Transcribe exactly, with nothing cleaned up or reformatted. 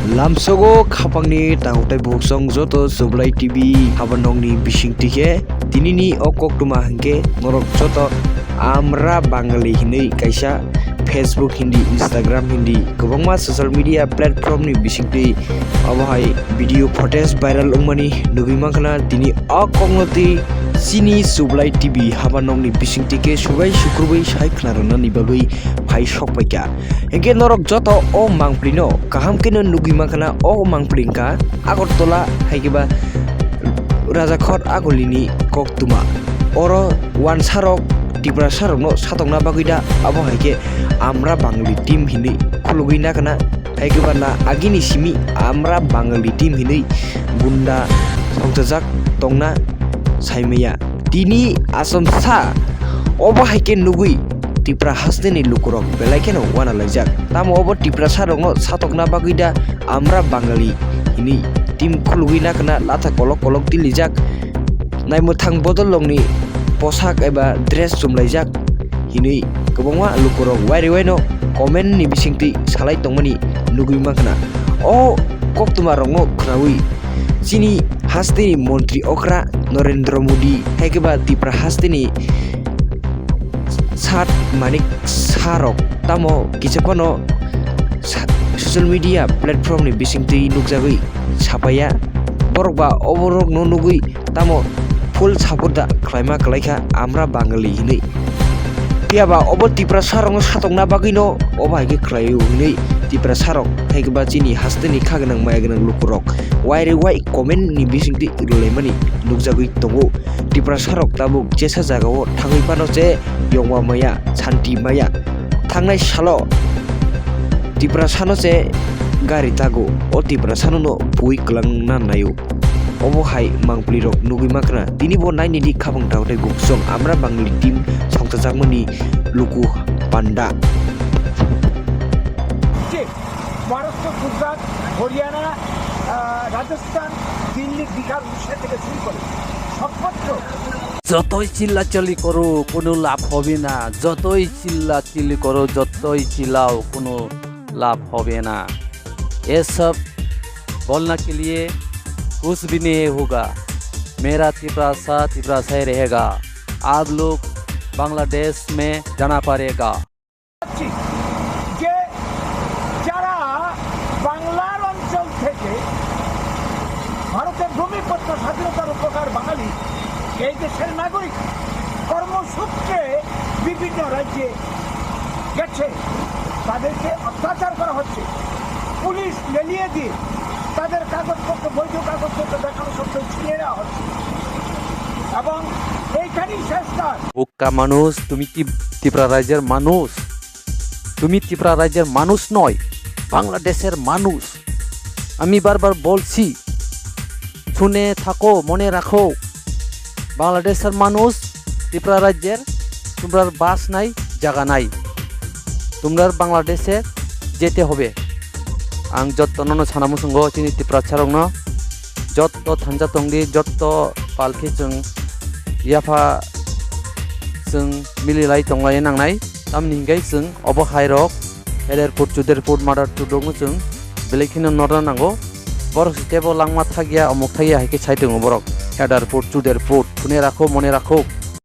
Lamsogo khapangni tangtai buksong joto Sublai T V habanokni bisingtwi khe tinini o koktwma hwnkhe norok joto Amra Bangali hinwi kaisa Facebook hindi, Instagram hindi, kwbangma social media platform ni bisingtwi obo hai video footage viral wngmani nugwi mankha na. Tini o kokno twi chini Sublai T V habanokni bisingtwi khe subai sukrubwi sai khwnarwnani bagwi phai sok paikha. Hinkhe norok joto o mangpli no kaham khe no nugwi mankha na. O mangpli wngkha Agartala hai khe ba Rajakhor Agulini koktwma. Oro wansarok Tiprasarokno satokna bagwi da abo hai khe Amra Bangali team hinwi khulugwi nakna. Hai khe ba na agini simi Amra Bangali team hinwi gunda songchajak tongna saimaya. Tini asomsa obo hai khe nugwi Tipra hasteni lukurok belai kheno uana laijak. Tamo obo Tiprasarokno satokna bagwi da Amra Bangali hinwi team khulugwi nakna latha kolok kolok tilijak. Naimwthang bodol rokni posak eba dress chumlaijak hinwi kwbangma lukurok wairi waino comment ni bisingtwi salai tongmani nugwi mankha na. O koktwma rokno khwnawi chini hasteni montri okra Narendra Modi hai khe ba Tipra hasteni Sat Manik Sarok tamo kisa phano sa-, social media platform ni bisingtwi nukjagwi sapaiya. Borok ba oborokno nugwi tamo full support da khlaima kwlaikha Amra Bangali hinwi. Phiya ba obo Tiprasarokno satokna bagwino obo hai khe khlaio hinwi Tiprasarok hai khe ba chini hasteni kha gwnang maya gwnang lukurok wairi wai comment ni bisingtwi rwlaimani nukjagwi tongo. Tiprasarok tabuk jesa jagao thangwi phano se yongma maya, santi maya. Thangnai salo Tiprasano se gari tago, o Tiprasano no bui kwlangna naio. Obo hai mangpli rok nugwi mankha na. Tini bo naini di khapang tangtai buksong Amra Bangali team songchajakmani luku panda. যে মহারাষ্ট্র, গুজরাট, হরিয়ানা, আহ, রাজস্থান, দিল্লি, বিহার, উড়িষ্যা থেকে শুরু করে সর্বত্র যতই চিল্লাচিল্লি করো, কোনো লাভ হবে না। যতই চিল্লাচিল্লি করো, যতই চিল্লাও, কোনো লাভ হবে না। ये सब बोलने के लिए कुछ भी नहीं होगा। मेरा तिपरासा तिपरासा ही रहेगा। आप लोग बांग्लादेश में जाना पड़ेगा। যে যারা বাংলার অঞ্চল থেকে ভারতের ভূমিপত্র স্বাধীনতার উপকার বাঙালি, এই দেশের নাগরিক, কর্মসূত্রে বিভিন্ন রাজ্যে গেছে, তাদেরকে অত্যাচার করা হচ্ছে। পুলিশ লেলিয়ে দিয়ে তাদের কাগজপত্র, বৈধ কাগজপত্র দেখানো সত্ত্বেও ছিনিয়ে নেওয়া হচ্ছে এবং এইখানেই শেষ নয়। বোকা মানুষ, তুমি কি ত্রিপুরা রাজ্যের মানুষ? তুমি ত্রিপুরা রাজ্যের মানুষ নয়, বাংলাদেশের মানুষ। আমি বারবার বলছি, শুনে থাকো, মনে রাখো, বাংলাদেশের মানুষ, ত্রিপুরা রাজ্যের, তোমরার বাস নাই, জায়গা নাই, তোমরার বাংলাদেশে যেতে হবে। Ang jotto nono sana muchungo chini Tiprasarokno, jotto thanja tongdi, jotto palkhe chwng yapha chwng mililai tonglai nangnai. Tamni hinkhe chwng obo hai rok, Headerpur, Chuderpur, Madarpur rokno chwng belai kheno norna nango. Borok se tebo langma thakya, omok thakya hai khe sai tongo borok. Headerpur, Chuderpur, thune rakho, mone rakho.